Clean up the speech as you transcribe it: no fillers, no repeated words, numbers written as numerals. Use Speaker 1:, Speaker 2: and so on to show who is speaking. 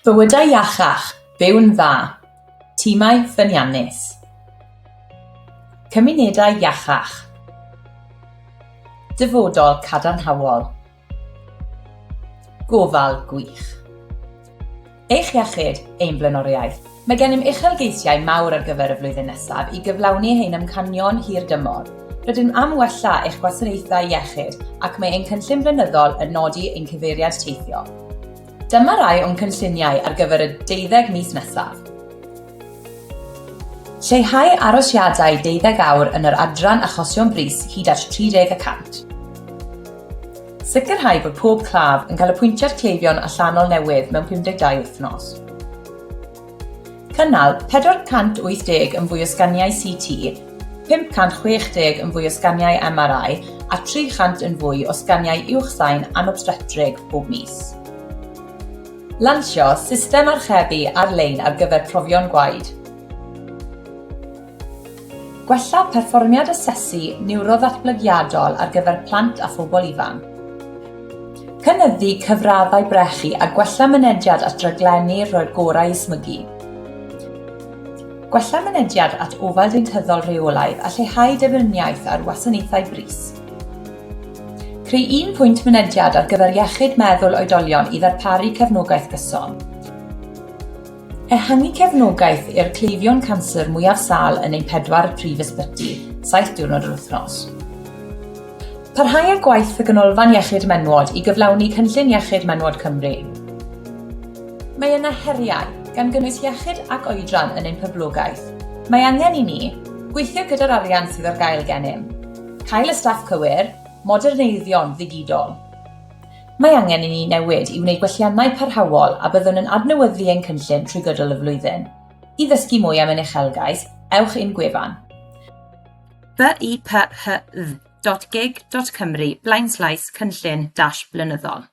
Speaker 1: Bywydau iachach, byw'n dda. Timau ffyniannus. Cymunedau iachach. Dyfodol cadarnhaol. Gofal gwych. Eich iechyd, ein blaenoriaeth. Mae gennym uchelgeisiau mawr ar gyfer y flwyddyn nesaf i gyflawni ein hamcanion hir dymor. Rydym am wella eich gwasanaethau iechyd ac mae ein cynllun blynyddol yn nodi ein cyfeiriad teithio. Dyma rai o'n cynlluniau ar gyfer y deuddeg mis nesaf. Lleihau arosiadau deuddeg awr yn yr adran achosion brys hyd at 30 y cant. Sicrhau bod pob claf yn cael apwyntiad cleifion allanol newydd mewn 52 wythnos. Cynnal 480 yn fwy o sganiau CT, 560 yn fwy o sganiau MRI a 300 yn fwy o sganiau uwchsain anobstetrig bob mis. Lansio system archebu ar-lein ar gyfer profion gwaed. Gwella perfformiad asesu niwroddatblygiadol ar gyfer plant a phobl ifanc. Cynyddu cyfraddau brechu a gwella mynediad at raglenni rhoi'r gorau i smygu. Gwella mynediad at ofal deintyddol rheolaidd a lleihau dibyniaeth ar wasanaethau brys. Creu un pwynt mynediad ar gyfer iechyd meddwl oedolion i ddarparu cefnogaeth gyson. Ehangu cefnogaeth i'r cleifion canser mwyaf sâl yn ein pedwar prif ysbyty, saith diwrnod yr wythnos. Parhau â gwaith y Ganolfan Iechyd Menywod i gyflawni Cynllun Iechyd Menywod Cymru. Mae yna heriau, gan gynnwys iechyd ac oedran yn ein poblogaeth. Mae angen i ni, gweithio gyda'r arian sydd ar gael gennym, cael y staff cywir, moderneiddio'n ddigidol. Mae angen i ni newid i wneud gwelliannau parhaol a byddwn yn adnewyddu ein cynllun trwy gydol y flwyddyn. I ddysgu mwy am ein uchelgais, ewch i'n gwefan.
Speaker 2: biph dot gig dot cymru blaenslaes cynllun dash blynyddol.